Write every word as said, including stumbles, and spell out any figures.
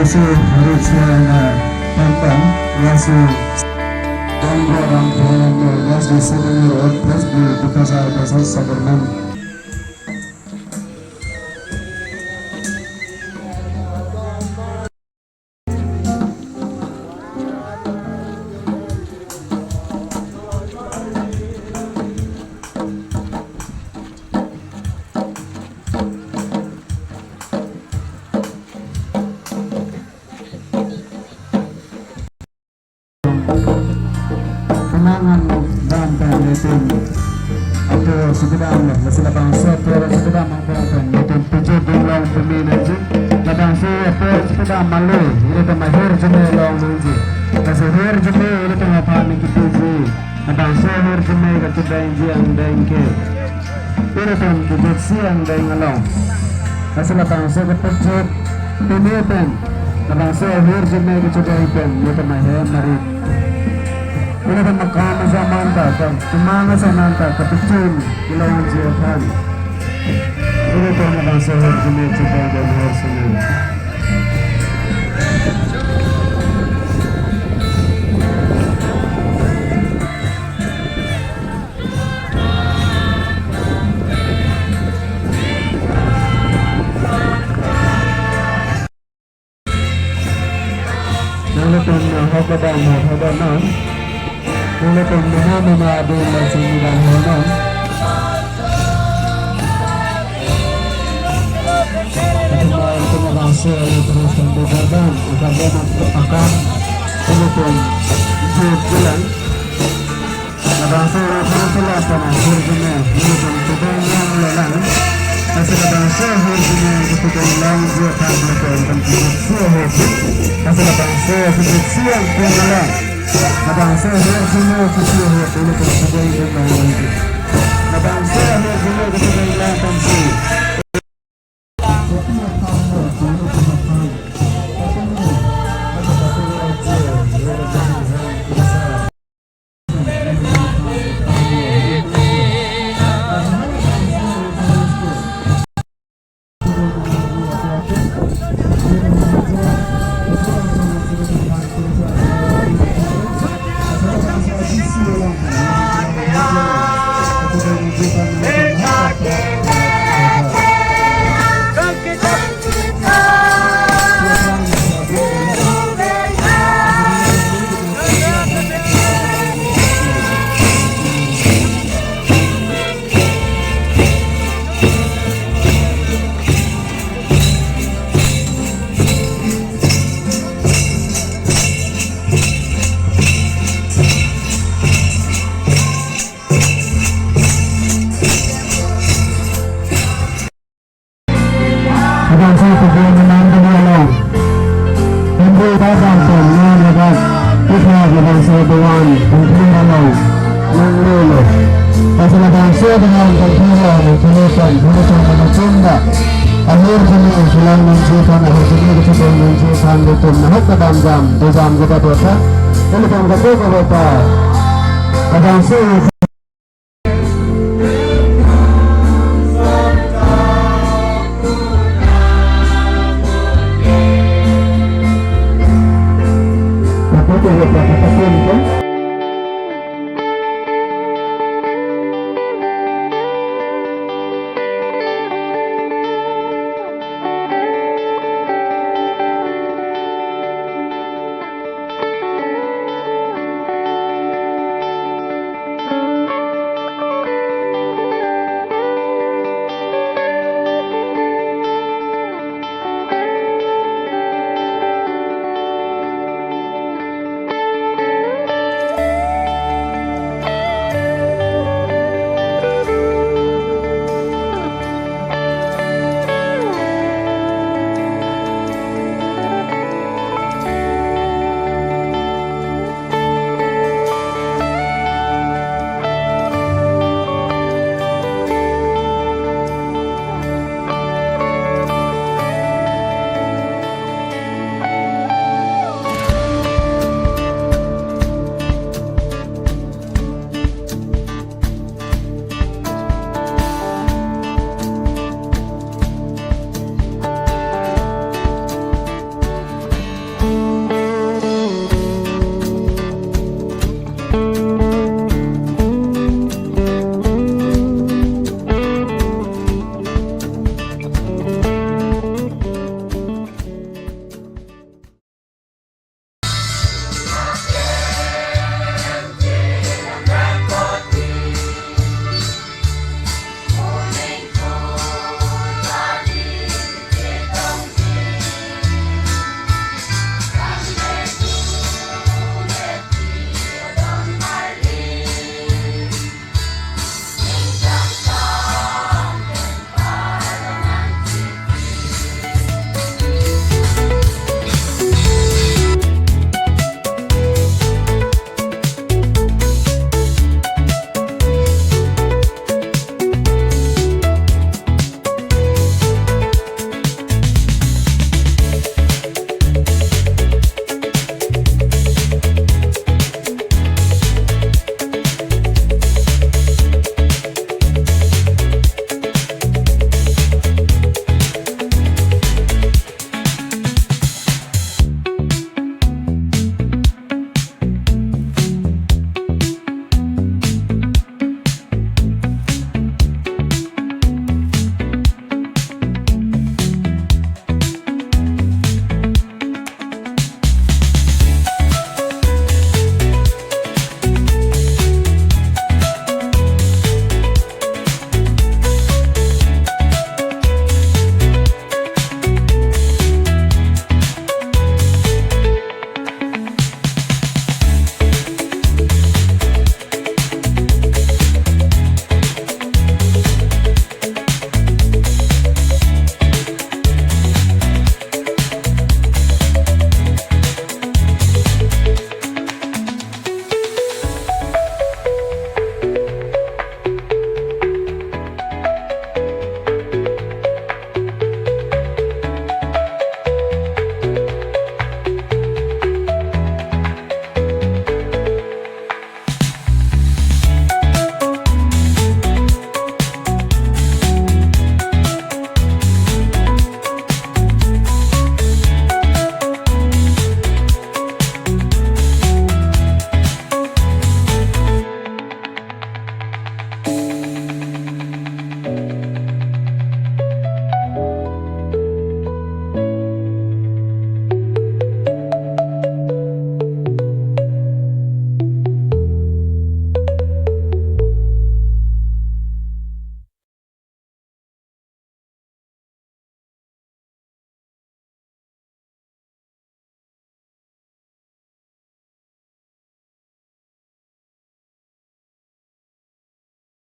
Lasi Richard, uh, Pampang, lasi Donggo Ramphong, lasi seven year old, plus di Bukasar, plus Sabarman. Kenangan dam pen ilitum apo si kedam lo, lasi labangso apo si kedam angbong pen ilitum pujut dunlong peme nangji. Labangso apo si kedam alo, ilitum ahirjume long nangji. Lasi hirjume ilitum aphan kipiji. Labangso ahirjume kachedengji angdeng ke ilitum kejutsi angdeng along. Lasi labangso kepejut peme pen, labangso ahirjume kechedeng pen, ilitum ahem arit, ilitum akam asaman ta, ka-, kemang asaman ta kapechun kelongji aphan, ilitum labangso ahirjume chedeng pen hirjume. Nanglitum ahok kedam ahok kedam non. Nanglitum mena mena adun langsung kedam ho non. Nanglitum langsung terus ke garden, garden akan nanglitum ikut jalan. Labangso ro pura sila pen ahirjume, ilitum chedeng longlo lang. Lasi labangso ahirjume kechedeng longji aphan ilitum kejutsi ahirjume. Lasi labangso kejutsi angpung along, labangso ahirjume kejutsi ahirjume ilitum chedeng longji. Labangso ahirjume kechedeng long pensi. Sini sulang nangji aphan, ahirjume kachepon nangji aphan, ilitum nahok kadam jam, dejam kita dota. Ilitum kado kado ta. Kadam si. Kado kado ta, kata pun, kan?